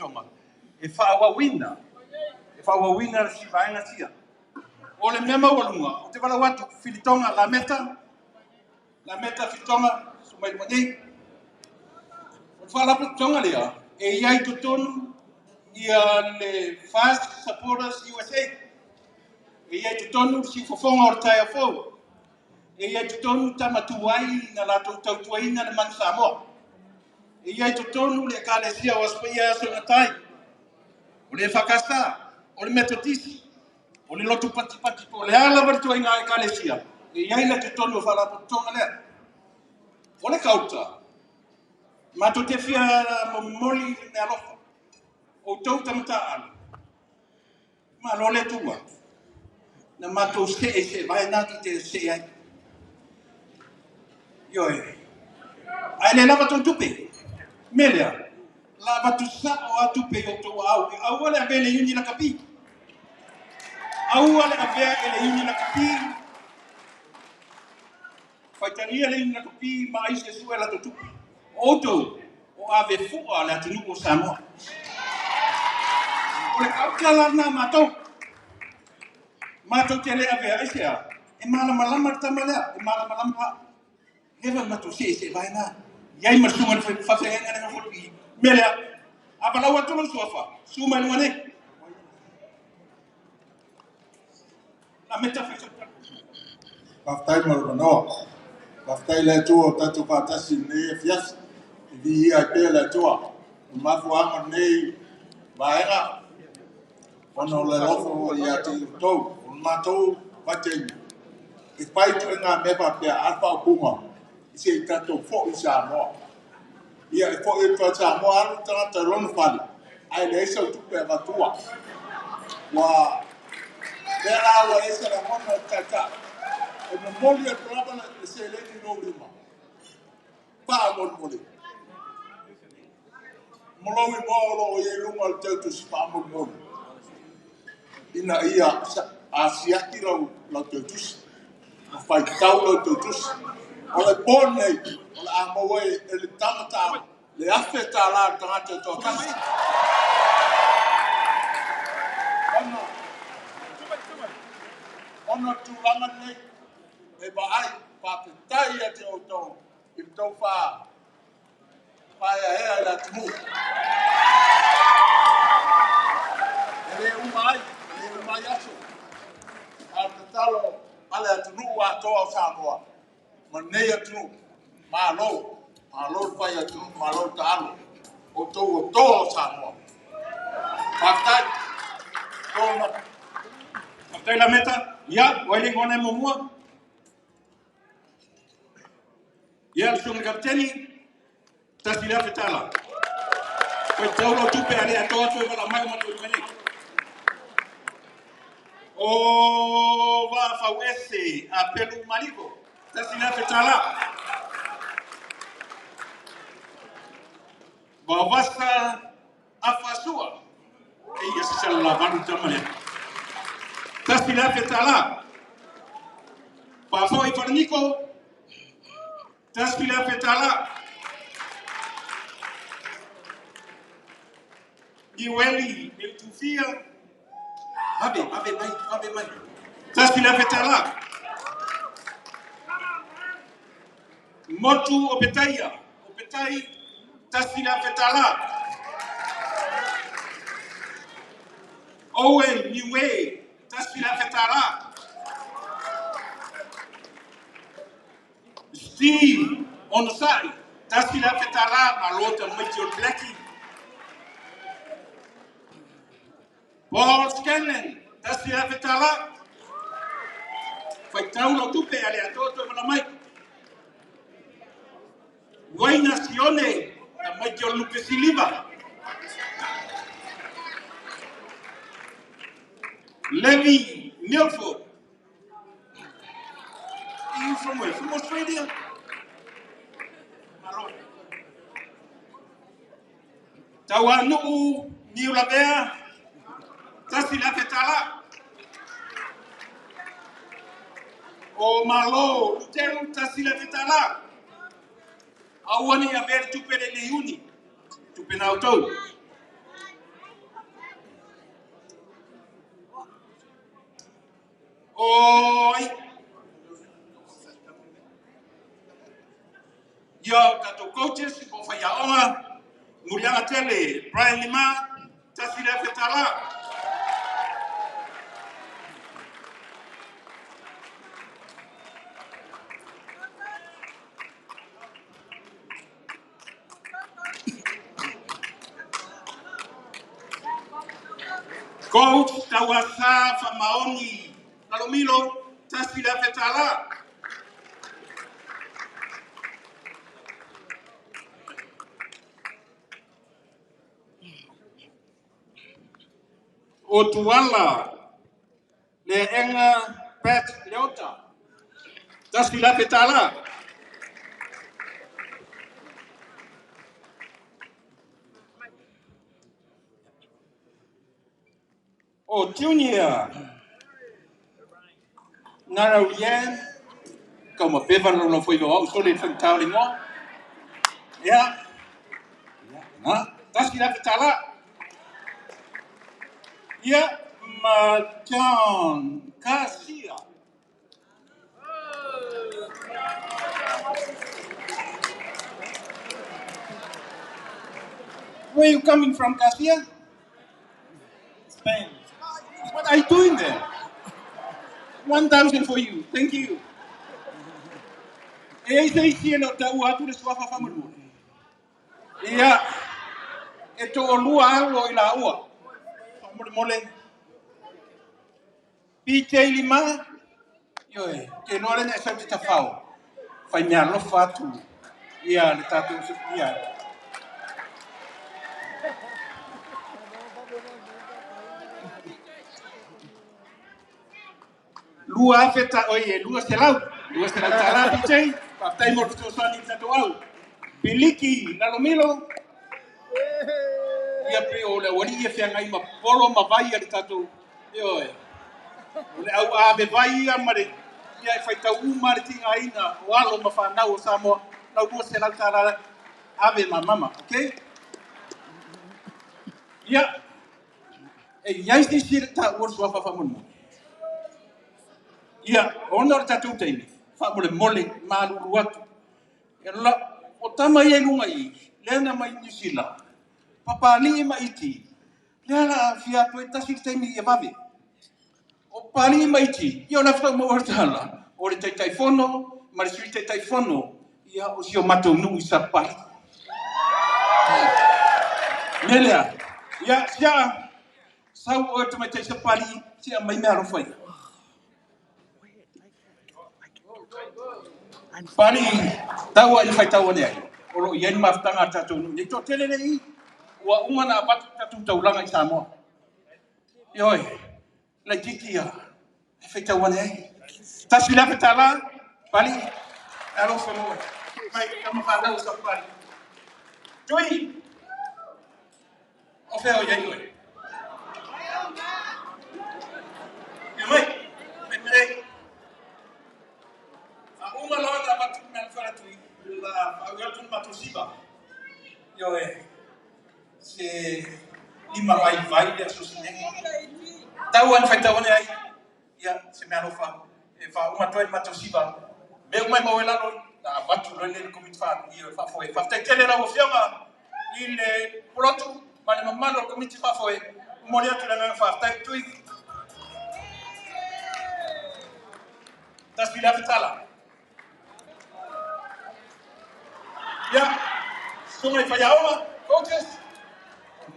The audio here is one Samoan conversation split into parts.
Faalapotopotoga e faaauauina, e faaauauina le si vaega sia. O le mea maualuga, ou te valaau atu, Filitoga Lameta, Lameta Filitoga, susu mai i luma nei. O le Faalapotopotoga lea, e i ai i totonu ia le FAST Supporters USA, e i ai i totonu le Siufofoga o le Taeao Fou, e i ai i totonu tama tuai na latou tautuaina le Manu Samoa, e i ai i totonu le Ekalesia o Aso Paia e Aso e Gata ai, o le EFKS, o le Metotisi, o le Lotu Patipati, po o le a lava le ituaiga Ekalesia, e i ai la totonu o le Faalapotopotoga lea. O le kauta, matou te fia momoli le meaalofa, outou tama taaalo, malo le Atua, na matou see i se vae na te see ai. Ioe, ae le lava tou tupe. Mea lea, la avatu sao a tupe i outou aao, e aua le avea i le iuni lakapi. Aua le avea e le iuni lakapi, faitalia le iuni lakapi ma ai se sue latou tupe. O outou, o ave fua le atunuu o Samoa. O le kauta la lena matou. Matou te le avea, aisea, e malamalama le tama lea, e malamalama au. Leva na matou see i se vae na. I ai ma le susuga i le faafeagaiga lea na nofo i i. Mea lea, a valaau atu lou suafa, susu mai luga nei. Lameta fai sau tala. Faafetai mo le avanoa. Faafetai i le Atua ua tatou faatasi i lenei afiafi. E viia ai pea le Atua. O le mafuaaga o lenei vaega, ona o le alofa ua ia te outou. O le matou vaitaimi, e fai ituaiga mea faapea, a o le faaupuga, se i tatou foi i Samoa. Ia e foi atu i Samoa, alu le tagata i lona fale, ae leai sau tupe avatua. Ua lea la ua ese lagona o le taitai, e momoli atu lava le seleni i lou lima, faamolemole. Mo lou igoa o lo o i ai i luga o le teutusi faamolemole, ina ia a siaki lau teutusi, ma faitau lau teutusi. O le po lenei, o le a maua ai e le tama taalo le $1,000 a le tagata e toatasi. Ona o le tulaga lenei, e vaai, faafetai ia te outou i le tou faaeaea i le atunuu. E le uma ai, e le uma ai aso. A o le tatalo a le atunuu atoa o Samoa, ma lenei atunuu, malo, malo le fai atunuu, malo le taalo. Outou o toa o Samoa. Faafetai. Toma. Faafetai Lameta. Ia, o ai le igoa na e muamua? Ia, le susuga i le kapiteni, $1,000. Faitau lau tupe a le atoa atu e valaau mai o matou i luma nei. O Vaafau ese a Pelu Maliko, $1,000. Vaovasa Afasua, e ia se salalavalu tama lea. $1,000. Faafoi Falaniko, $1,000. Niueli Meutufia, vave, vave mai, vave mai. $1,000. Motu o Petaia, o Petai, $1,000. Owen Niue, $1,000. Steve Onosai, $1,000, malo tamaiti o le Blackie. Paul Scanlon, $1,000. Faitau lau tupe a le atoa toe vala mai. Waina Sione, tamaiti o le Lupe Siliva. Levi Milford. Are you from where? From Australia? Malo. Tauanuu Niulavea, $1,000. O Malo Luteru, $1,000. Aua ne i avea le tupe le le iuni. Tupe na outou. Oi! Ia o tatou coaches po o faiaoga, Muliaga Tele, Brian Lima, $1,000. Coach Tauasa Famaoni Lalomilo, $1,000. O Tuala, Le Enga Pat Leota, $1,000. O Junior, Nara Yan, kau ma pewa lo foi lo au sole whangtau le ngoa. Ia, na, $1,000. Ia, ma John Garcia. Where are you coming from, Garcia? Spain. What are you doing there? 1,000 for you. Thank you. E ai se isi e lo tau atu le suafa whamurumuru. Ia, e to o lua alo i la ua. Mole mole. PJ Lima, ioe, ke loa lena e sau te tawhao. Whai mea lofa atu. Ia, le tātou, ia. 2,000 ta, oi, e 200. $200 PJ. Whaftai mo te tosani i tātou au. Piliki, Nalomilo. Ia pe o le wali e whiangai ma polo ma vai a le tātou. Ioe. O le au a me vai ia ma le, ia e whaitau uma le tinga ina o alo ma whanau o Samoa. Lau $200 ave ma mama, okay? Ia, e iai si si le tā ua suafa whamunu. Ia, ona o le tātou teimi, wha mole mole malulu atu. E la, o tama ia i lunga i, lea na mai New Zealand. Papali'i ma iti, lea la fia atu e tasi le taimi ia vave. O papali'i ma iti, ia o le afika mo tala, o le taitaifono, ma le sui taitaifono, ia o si o matou nuu i Sapali. Melea, ia sia, sau o te mai tai Sapali, sia mai mea alofa ia. Pali, taua i whai taua nei. O lo i ai mafutanga a tātou nuu. Nei tō tele le i, ua uma na apatu tātou taulanga i Samoa. Ioi, lai titi ia, e whai taua nei. $1,000, pali, alofa moe. Mai, kama whanau sa pali. Tui, o whea o iai oe. Ia mai, mai mai. A uma loa na apatu mea wharatui, la whaau atu ni matou siva. Ioe, se lima vai vai le aso sinenga. Tau an whai tau ane ai, ia, se mea alofa, e wha uma toi matou siva. Me umai mau e lalo, na avatu loa le komiti wha, i whaafoe. Whaftai tele lau afioga i le polotu, ma le mamalu o le komiti whaafoe. Momoli atu le agaga faafetai tui. $1,000. Ia, sunga i whaiaoga, coaches,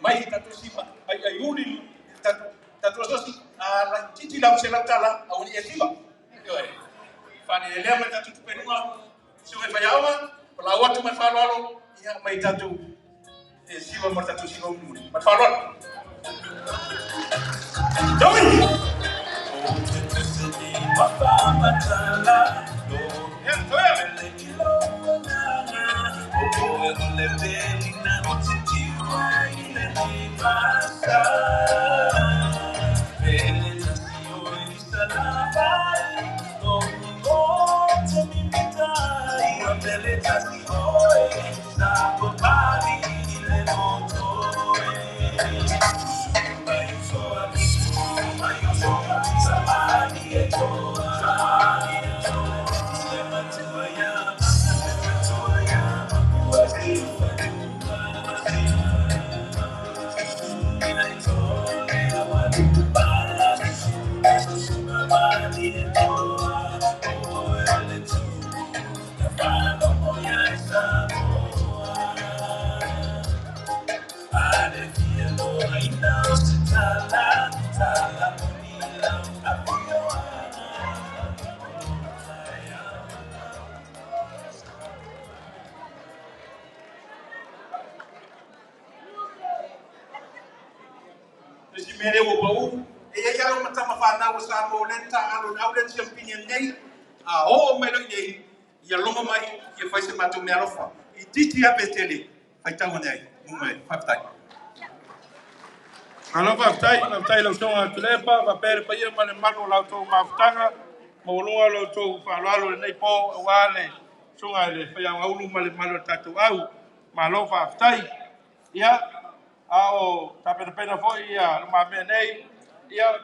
mai tatou siva, ai ai uri, tatou asosi, a la titi lau $100, au ni e siva. Ioe, whane e lea mai tatou tupenunga, sunga i whaiaoga, o lau atu mai whaloalo, ia mai tatou e siva mo tatou siva umuri. Mai whaloalo. Taui! Ia, tauia! Le si mea lea ua pau, e i ai alo ma tama whanau o Samoa o lea na taalo i le au lea na siampini nei, a oo mai loa i nei, ia logo mai, ia fai se matou meaalofa. Itiiti lava pe tele, faitau ane ai. Mu mai, faafetai. Malo faafetai, faafetai i lau Susuga Tuilaepa faapea le paia ma le mamalu o la outou mafutaga, maualuga lo outou faaaloalo i lenei po aua le Susuga i le Faiaogaulu ma le mamalu o le tatou au. Malo faafetai. Ia, a o tapenapena foi lumamea nei, ia